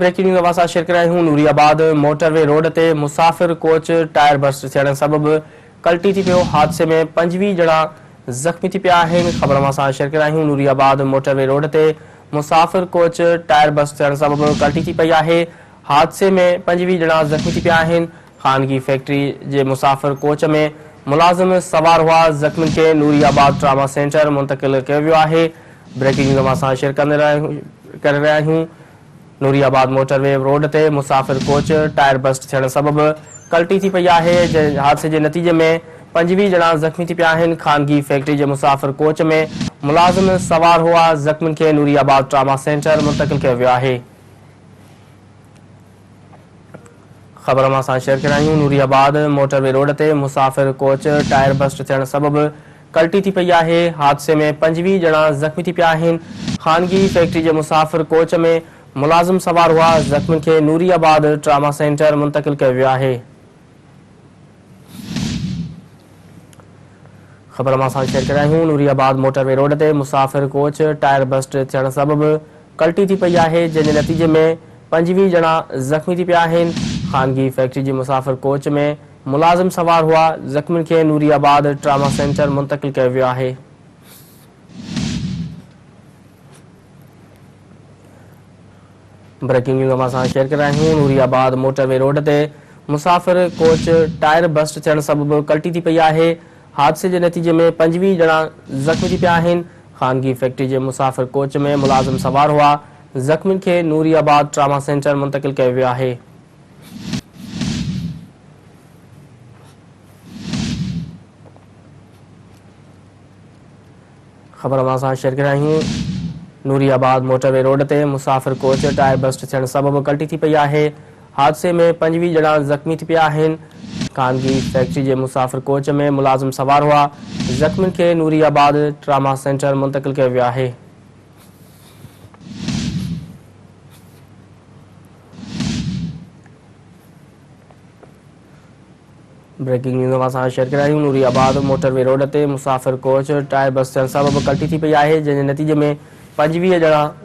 Breaking news اوهان سان share ڪري رهيا آهيون نوري آباد موٽر وي روڊ تي مسافر ڪوچ ٽائر برسٽ ٿيڻ سبب ڪلٽي ٿي پيو حادثي ۾ 25 ڄڻا زخمي ٿي پيا آهن خبر اوهان سان شيئر ڪري رهيا آهيون نوري آباد موٽر وي روڊ تي مسافر ڪوچ ٽائر برسٽ ٿيڻ سبب ڪلٽي ٿي پئي آهي حادثي ۾ 25 ڄڻا زخمي ٿي پيا آهن خانگي فيڪٽري جي مسافر ڪوچ ۾ ملازم سوار هئا زخمين کي نوري آباد ٽراما سينٽر منتقل ڪيو ويو آهي بريڪنگ نيوز اوهان سان شيئر ڪري رهيا آهيون نوري آباد موٽر وي روڊ تي مسافر ڪوچ ٽائر برسٽ ٿيڻ سبب ڪلٽي ٿي پئي آهي جنهن حادثي جي نتيجي ۾ 25 ڄڻا زخمي ٿي پيا آهن خانگي فيڪٽري جي مسافر ڪوچ ۾ ملازم سوار هئا زخمين کي نوري آباد ٽراما سينٽر منتقل ڪيو ويو آهي. خبر اوهان سان شيئر ڪري رهيا آهيون نوري آباد موٽر وي روڊ تي مسافر ڪوچ ٽائر برسٽ ٿيڻ سبب ڪلٽي ٿي پئي آهي حادثي ۾ 25 ڄڻا زخمي ٿي پيا آهن خانگي فيڪٽري جي مسافر ڪوچ ۾ ملازم سوار هئا زخمين کي نوري آباد ٽراما سينٽر منتقل ڪيو ويو آهي. خبر اوهان سان شيئر ڪري رهيا آهيون نوري آباد موٽر وي روڊ تي مسافر ڪوچ ٽائر برسٽ ٿيڻ سبب ڪلٽي ٿي پئي آهي جنهن جي نتيجي ۾ 25 ڄڻا زخمي ٿي پيا آهن خانگي فيڪٽري جي مسافر ڪوچ ۾ ملازم سوار هئا زخمين کي نوري آباد ٽراما سينٽر منتقل ڪيو ويو آهي. بريڪنگ نيوز اوهان سان شيئر ڪري رهيا آهيون نوري آباد موٽر وي روڊ تي مسافر ڪوچ ٽائر برسٽ ٿيڻ سبب ڪلٽي ٿي پئي آهي حادثي جي نتيجي ۾ 25 ڄڻا زخمي ٿي پيا آهن خانگي فيڪٽري جي مسافر ڪوچ ۾ ملازم سوار هئا زخمين کي نوري آباد ٽراما سينٽر منتقل ڪيو ويو آهي. خبر اوهان سان شيئر ڪري رهيا آهيون نوري آباد موٽر وي روڊ تي مسافر ڪوچ ٽائر برسٽ ٿيڻ سبب ڪلٽي ٿي پئي آهي حادثي ۾ 25 ڄڻا زخمي ٿي پيا آهن خانگي فيڪٽري جي مسافر ڪوچ ۾ ملازم سوار هئا زخمين کي نوري آباد ٽراما سينٽر منتقل ڪيو ويو آهي. بريڪنگ نيوز اوهان سان شيئر ڪري رهيا آهيون نوري آباد موٽر وي روڊ تي مسافر ڪوچ ٽائر برسٽ ٿيڻ سبب ڪلٽي ٿي پئي آهي جنهن جي نتيجي ۾ 25 ڄڻا.